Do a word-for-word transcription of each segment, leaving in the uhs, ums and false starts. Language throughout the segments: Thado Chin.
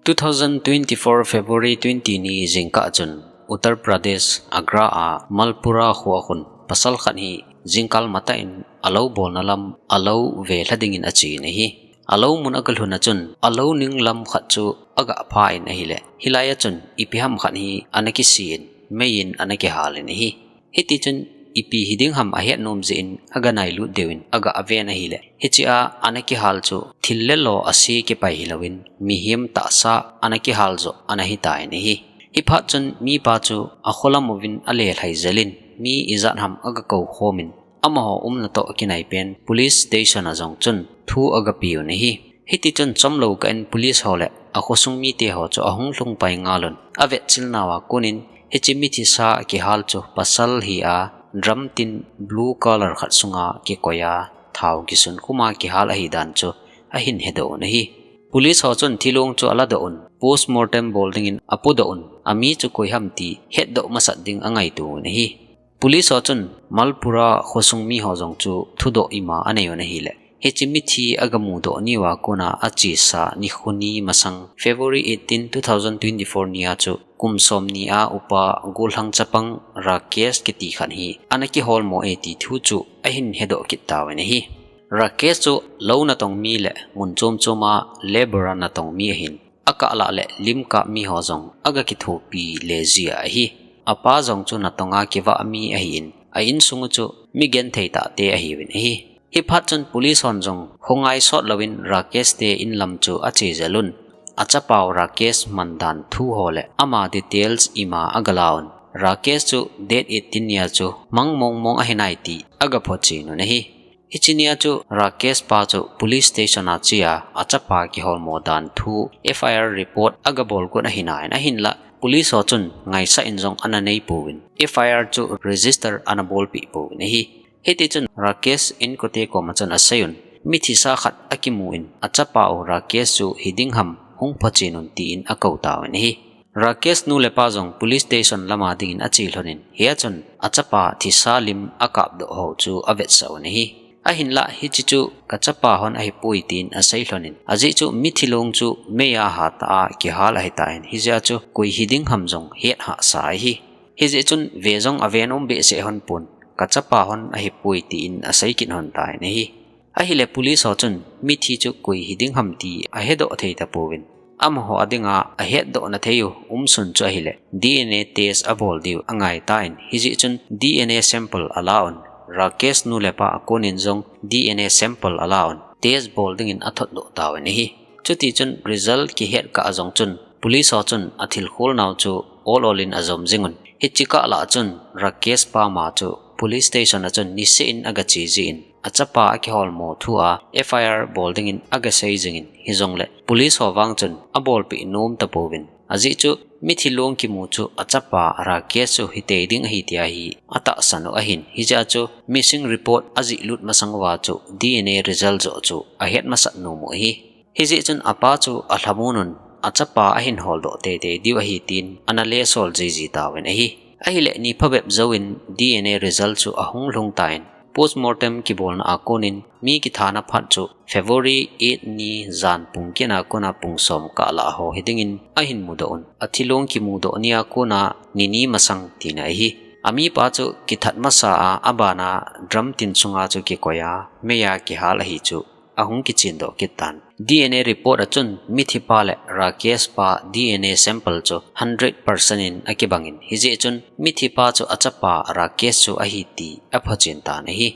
Two thousand twenty-four February twenty ni jingkah chun Uttar Pradesh, Agra a Malpura kho a khun pasal khat hi jingkal matah in alou bolna lam alou ve lha dingin achen ahi. Alou mun aga lhun a chun alou ning lam khat chu aga pha in ahile, hilai a chun ipi ham khat hi ana kisi in, mei in ana kihal in ahi. Hiti chun ipi hiding ham ahet nom jeh in aga nailut deu in aga ven ahile, hichea ana kihal chu thil le lo ase kipai hilouvin, mihem tahsa ana kihal joh ana hitan ahi. Hiphat chun mipa chu akholam uvin alelhai jel in, mi ijat ham aga kou khom in, amaho umna toh kinai pen police station a jong chun thu aga peuvin ahi. Hiti chun chomlou kah in police ho le akhosung mite ho chu ahung lhung pai ngal un, avetchil nauva konin hiche mithisa kihal chu pasal hi a, drum tin blue color khat sunga kikoi a, thao kisun khum a kihal ahi dan chu ahin hedoh un ahi. Police ho chun thilong chu aladoh un, postmortem bol dingin apodoh un, ami chu koi ham ti hetdoh masat ding angaito un ahi. Police ho chun Malpura khosung mi ho jong chu thudoh ima anei un ahile, hiche mithi aga mudoh niuva kona achesa nikho ni masang February eighteen, two thousand twenty-four nia chu kum somni a upa gollhang chapang Rakesh kiti khat hi ana kiholmo e ti thu chu ahin hedoh kit tauvin ahi. Rakesh chu lou natong mi le mun chom chom a labour a natong mi ahin, akah lah le lim kap mi ho jong aga kithopi le jia ahi. Apa jong chu natong a kivah mi ahin, a insung u chu mi genthei tahte ahiuvin ahi. Hiphat chun police hon jong khongai sot louvin Rakesh te in lam chu ache jel un, achapau Rakesh man dan thu ho le ama details ima aga la un, Rakesh chu date eighteen nia chu mang mong mong ahi nai ti aga phochen un ahi. Hiche nia chu Rakesh pa chu police station a che a, achapa kiholmo dan thu F I R report aga bol got ahi nai in, ahinlah police ho chun ngaisah in jong ana nei pouvin, F I R chu register ana bolpeh pouvin ahi. Hiti chun Rakesh inkote koma chun asei un, mithisa khat akimu in, achapau Rakesh chu hiding ham hung phochen un tin akou tauvin ahi. Rakesh nu le pa jong police station lama dingin ache lhon in, hia chun achapa thisa lim akapdoh ho chu avetsah un ahi. Ahinlah hiche chu kachapa hon ahipoi tin asei lhon in, ajeh chu mithi long chu mei a hatah a kihal ahitan, hijeh a chu koi hiding ham jong het hahsa ahi. Hijeh chun ve jong aven um behseh lhon pon, kachapa hon ahipoi tin asei kit lhon tan ahi. Ahile police ho chun mithi chu koi hiding ham ti ahedoh thei tapouvin, amaho a dinga ahetdoh na thei u umsun chu ahile D N A test abol diu angai tan, hijeh chun D N A sample ala un, Rakesh nu le pa a konin jong D N A sample ala un, test bol dingin athotdoh tauvin ahi. Chuti chun result kihet kah a jong chun police ho chun athilkhol nau chu ol ol in ajom jing un, hiche kah lah chun Rakesh pa ma chu police station a chun niseh in aga che jin, achapa akiholmo thu a F I R bol dingin aga sei jingin, hijongle police ho vang chun abolpeh nom tapouvin, ajeh chu mithi long kimu chu achapa Rakesh chu hitei ding ahi tia hi atahsan u ahin, hijeh a chu missing report ajihlut masang uva chu D N A result joh chu ahet masat nom u ahi. Hijeh chun apa chu alhamon un, achapa ahin holdoh teitei diu ahi tin ana lesol jiji tauvin ahi. Ahile ni phabep jouvin D N A result chu ahung lhung tan, postmortem kibolna a konin mi kithana phat chu February eight ni jan pung kit a kona pung som kah lah ho hidingin ahin mudoh un, athilong kimudoh nia kona ni ni masang tina ahi. Amipa chu kithat masa a, abana drum tin sunga chu kikoi a, mei a kihal ahi chu ahung kichendoh kit tan. D N A report a chun mithipa le Rakesh pa D N A sample chu hundred percent in akibangin, hijeh chun mithipa chu achapa Rakesh chu ahi ti aphochen tan ahi.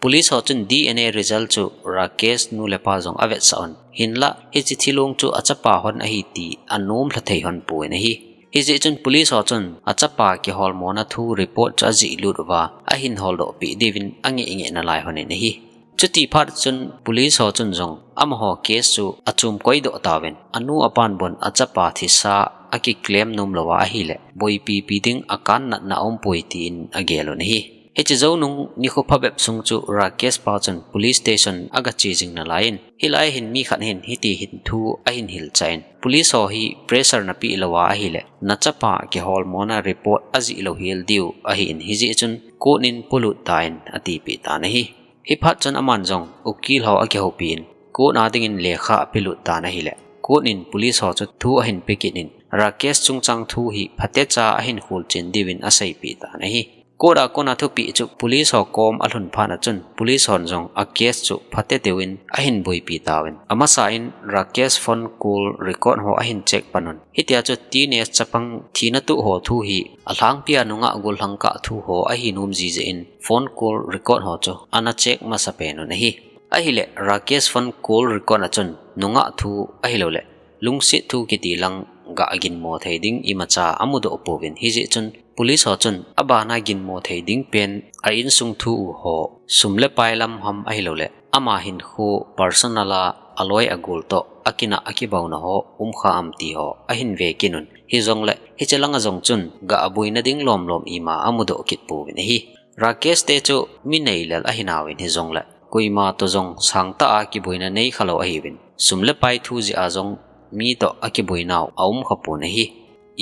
Police ho chun D N A result chu Rakesh nu le pa jong avetsah un, hinlah hiche thilong chu achapa hon ahi ti anom lha thei lhon pon ahi. Hijeh chun police ho chun achapa kiholmona thu report chu ajihlut uva ahin holdohpeh diuvin angeh ngeh nalai lhon in ahi. Chuti phat chun police ho chun jong amaho case chu achom koidoh tauvin, anu apan bon achapa thisa akiclaim nom louva ahile, boipipi ding akan natna aumpoi tin agel un ahi. Hiche jou nung nikho phabep sung chu Rakesh pa chun police station aga che jing nalai in, hilai hin mi khat hin hiti hin thu ahin hilchah in, police ho hi pressure napeh louva ahile, nachapa kiholmona report ajih lou hel diu ahin, hijeh chun court in polut tan atipeh tan ahi. Hiphat chun aman jong ukil ho akihoupi in, court a dingin lekha apelut tan ahile, Court in police ho chu thu ahin pe kit in, Rakesh chungchang thu hi phatecha ahin khulchen diuvin aseipeh tan ahi. Court a kona thupeh chu police ho kom alhun phat achun, police hon jong a case chu phatecha in ahin boipi tauvin, amasa in Rakesh phone call record ho ahin check pan un. Hitia chu teenage chapang thina tuh ho thu hi alhangpia nungah gollhang kah thu ho ahi nom jeh in phone call record ho chu ana check masa pen un ahi. Ahileh Rakesh phone call record achun nungah thu ahilouleh lungset thu kiti lang gah ginmo thei ding imacha amudoh pouvin, hijeh chun police ho chun abana ginmo thei ding pen a insung thu u ho, sum le pai lam ham ahilouleh ama hinkho personal a aloi agol toh akinah akibouna ho umkha am ti ho ahin ve kit un. Hijongleh hiche langa jong chun gah boina ding lomlom ima amudoh kit pouvin ahi. Rakesh te chu mi neilel ahi nauvin, hijongleh koima toh jong sangtah a kiboina neikhalou ahiuvin, sum le pai thu jeh a jong mi toh akiboinau aumkha pon ahi.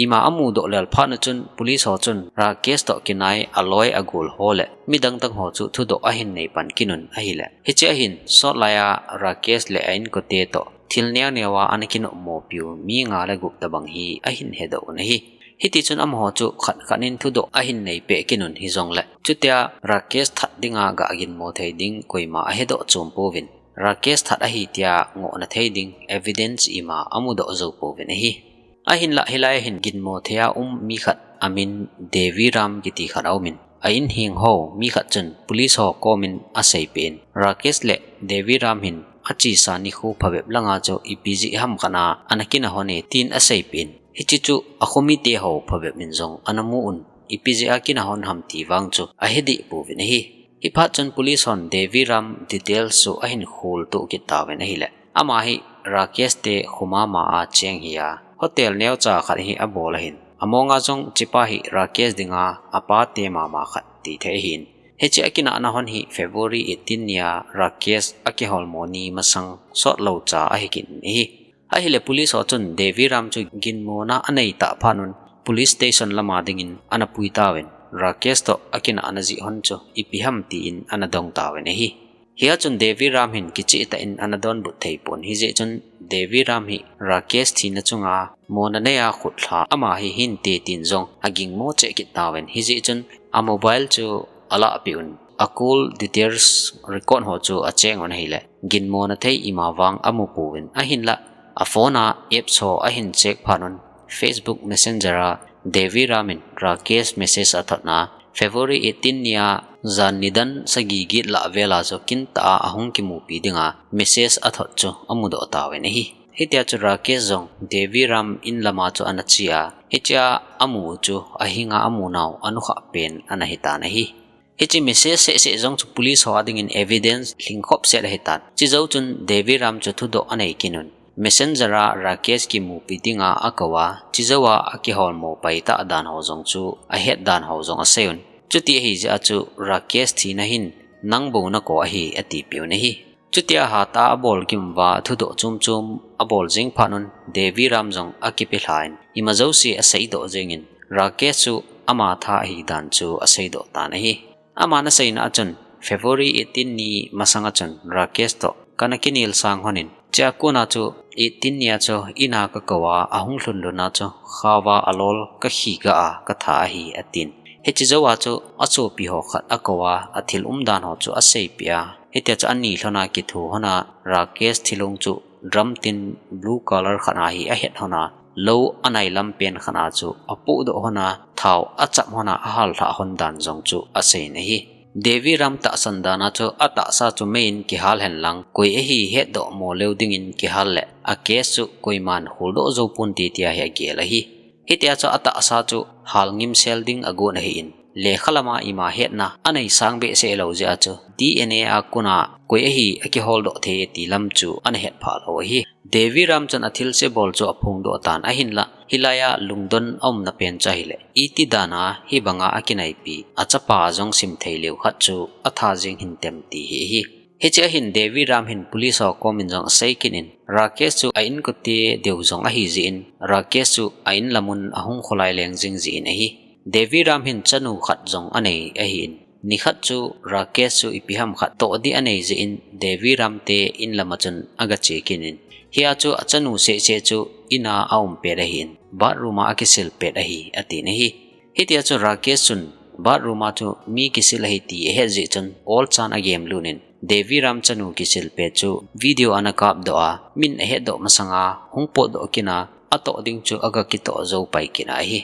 Ima amudoh lel phat achun police ho chun Rakesh toh kinai aloi agol ho le midang dang ho chu thudoh ahin nei pan kit un ahileh, hiche ahin sot laiya Rakesh le a inkote toh thil neo neo a ana kinopmo piu mi nga le gup tobang hi ahin hedoh un ahi. Hitichun amaho chu khat khat in thudoh ahin nei peh kit un, hijongleh chutia Rakesh that dinga gah ginmo thei ding koima ahedoh chom pouvin, Rakesh that ahi tia ngohna thei ding evidence ima amudoh jou pouvin ahi. Ahinlah hilai a hin ginmo thei a um mi khat amin Devi Ram kiti khat aumin, a inheng ho mi khat chun police ho komin aseipeh in, Rakesh le Devi Ram hin achesa nikho phabep langa chu ipi jeh ham khat a ana kinah hon e tin aseipeh in, hiche chu akhomite ho phabep in jong ana mu un, ipi jeh a kinah hon ham ti vang chu ahe deh pouvin ahi. Hiphat chun police hon Devi Ram details chu ahin khol toh kit tauvin ahileh, ama hi Rakesh te khomama a cheng hi a, hotel neocha khat hi abol ahin, amonga jong hichepa hi Rakesh dinga apa te mama khat ti thei ahin, hiche akinahna hon hi February eighteen nia Rakesh akiholmo ni masang sot lou cha ahi kit in ahi. Ahileh police ho chun Devi Ram chu ginmona anei tah phat un police station lama dingin ana pui tauvin, Rakesh toh akinahna jeh hon chu ipi ham tin ana dong tauvin ahi. Hia chun Devi Ram hin kicheh tah in ana donbut thei pon, hijeh chun Devi Ram hi Rakesh thina chunga mona neiya khutlha ama hi hinte tin jong agingmo cheh kit tauvin, hijeh chun a mobile chu alahpeh un, a call details record ho chu acheng un ahileh, ginmona thei ima vang amu pouvin, ahinlah a phone a apps ho ahin check phat un, Facebook Messenger a Devi Ram in Rakesh message athotna, February eighteen nia jan nidan sagi get lah vela chu kintah a ahung kimupi dinga message athot chu amudoh tauvin ahi. Hitia chu Rakesh jong Devi Ram in lama chu ana che a, hichea amu chu ahinga amunau anukhah pen ana hitan ahi. Hiche message seh seh jong chu police ho a dingin evidence lhingkhop set ahitan. Chejou chun Devi Ram chu thudoh anei kit un, Messenger a Rakesh kimupi dinga akou a, chejou a akiholmo pai tah dan ho jong chu ahet dan ho jong asei un. Chuti ahijeh a chu Rakesh thina hin nang bou nakou ahi atipeh un ahi. Chutia hatah a abol gim uva thudoh chom chom abol jing phat un Devi Ram jong akipe lhan, ima jouse aseidoh jengin, Rakesh chu ama tha ahi dan chu aseidoh tan ahi. Aman aseina achun, February eighteen ni masang achun Rakesh toh kana kinel sang honin, chea kona chu eighteen nia chu ina kakou a, ahung lhun lhun a chu khaova alol kakhi ga a katha ahi atin. Hiche jou a chu asopi ho khat akou a, athil umdan ho chu aseipeh a, hitia chu ani lhona kitho hona Rakesh thilong chu drum tin blue color khat a hi ahet hona, lou anai lam pen khat a chu apohdoh hona, thao achap hona ahal lhah hon dan jong chu aseiyin ahi. Devi Ram tahsan dan a chu atahsa chu meiyin kihal hen lang, koi ahi hetdoh mo leu dingin kihal le, a case chu koiman holdoh jou ponte tia hi agel ahi. Hitia chu atahsa chu hal ngimsel ding agon ahin, lekha lama ima hetna anei sang behseh lou jeh a chu D N A a kona koi ahi akiholdoh thei ti lam chu ana hetphah lou ahi. Devi Ram chun athilse bol chu aphongdoh tan ahinlah, hilai a lungdon aumna pen chu ahile, iti dan a hibanga akinaipi, achapa jong simthei leu khat chu atha jeng hintem ti hi ahi. Hiche a hin Devi Ram hin police ho komin jong asei kit in, Rakesh chu a inkote deu jong ahi jeh in, Rakesh chu a in lamun ahung kholai leng jing jeh in ahi. Devi Ram hin chanu khat jong anei ahin, nikhat chu Rakesh chu ipi ham khat toh ding anei jeh in, Devi Ram te in lama chun aga che kit in, Hia chu achanu seh seh chu in a aum pet ahin, bathroom a akisil pet ahi, atin ahi. Hitia chu Rakesh chun bathroom a chu mi kisil ahi ti ahet jeh chun olchan agem lut in, Devi Ram chanu kisil pet chu video ana kap doh a, min ahet doh masanga hung potdoh kin a, atoh ding chu aga kitoh jou pai kin ahi.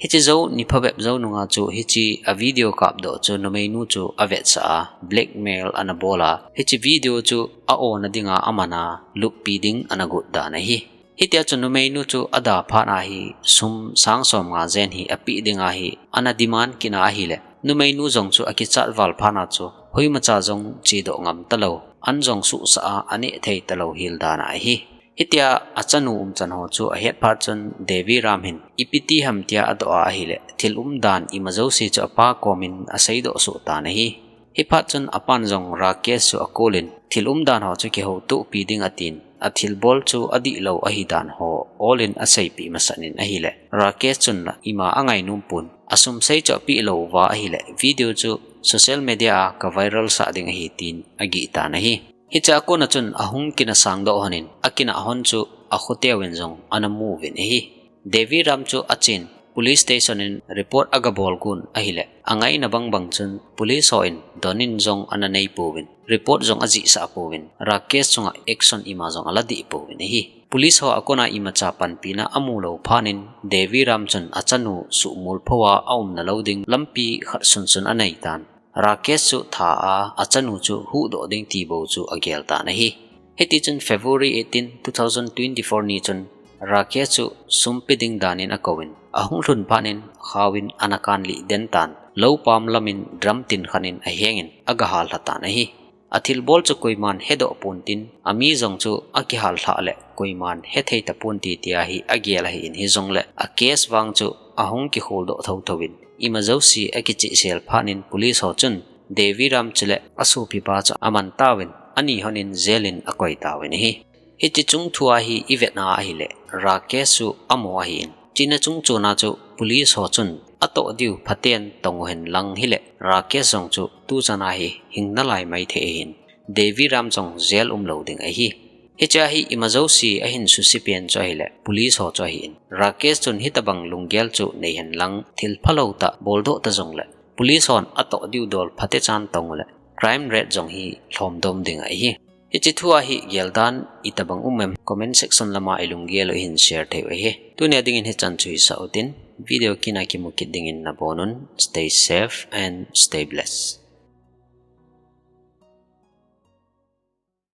Hiche jou ni phabep jou nunga chu hiche a video kap doh chu numeinu chu avetsah a, blackmail ana bol a, hiche video chu a-on na dinga aman a, luppi ding ana got dan ahi. Hitia chu numeinu chu ada phat a hi sum sang som nga jen hi apeh ding ahi, ana demand kin ahile, numeinu jong chu akichat val phat a chu hoimacha jong chedoh ngam talou, an jong suhsah a, aneh thei talou hel dan ahi. Hitia achanu umchan ho chu ahet phat chun Devi Ram hin ipi ti ham tia adoh a ahile, thil umdan ima jouse chu apa komin aseidoh soh tan ahi. Hiphat chun apan jong Rakesh chu akou in, thil umdan ho chu kihoutopi ding atin, athilbol chu adihlou ahidan ho ol in aseipeh masat in ahile, Rakesh chun la ima angainom pon, asum sei chu apeh lou uva ahile, video chu social media a ka viral sah ding ahi tin agih tan ahi. Hichea kona chun ahung kina sangdoh hon in, akina hon chu akhoteu in jong ana mu uvin ahi. Devi Ram chu achen police station in report aga bol gon ahile, angaina bang bang chun police ho in don in jong ana nei pouvin, report jong ajihsah pouvin, Rakesh chunga action ima jong ala dih pouvin ahi. Police ho a kona imacha panpina amu lou phat in Devi Ram chun achanu suhmol pho a aumna lou ding lampi khat sunsun anei tan. Rakesh chu tha a, achanu chu huhdoh ding ti bou chu agel tan ahi. Hiti chun February eighteen, two thousand twenty-four ni chun Rakesh chu sum pe ding dan in akou in, ahung lhun phat in khao in ana kan lih den tan, lou pam lam in drum tin khat in aheng in aga hal lha tan ahi. Athilbol chu koiman hedoh pon tin, ami jong chu akihal lhah le koiman hethei tapon ti tia hi agel ahin, hijongle a case vang chu ahung kikholdoh thotho in, ima jouse akichihsel phat in police ho chun Devi Ram chule asopipa chu aman tauvin, ani hon in jail in akoi tauvin ahi. Hiche chung thu a hi ivet na ahile, Rakesh chu amo ahin, chuna chung chon a chu police ho chun atoh diu phaten tong uhen lang hile, Rakesh jong chu tuchan a hi hing nalai maithei ahin, Devi Ram jong jail umlou ding ahi. Hichea hi ima jouse ahin suse pen chu ahile, police ho chu ahin, Rakesh chun hitabang lunggel chu neihen lang, thil phalou tah boldoh ta jongle, police hon atoh diu dol phatechan tong ule, crime rate jong hi lhomdom ding ahi. Hiche thu a hi geldan itabang um em, comment section lama ilunggel u hin share thei u ahi. Tunia dingin hichan chu hisah utin, video kit a kimu kit dingin nabonun, stay safe and stay blessed.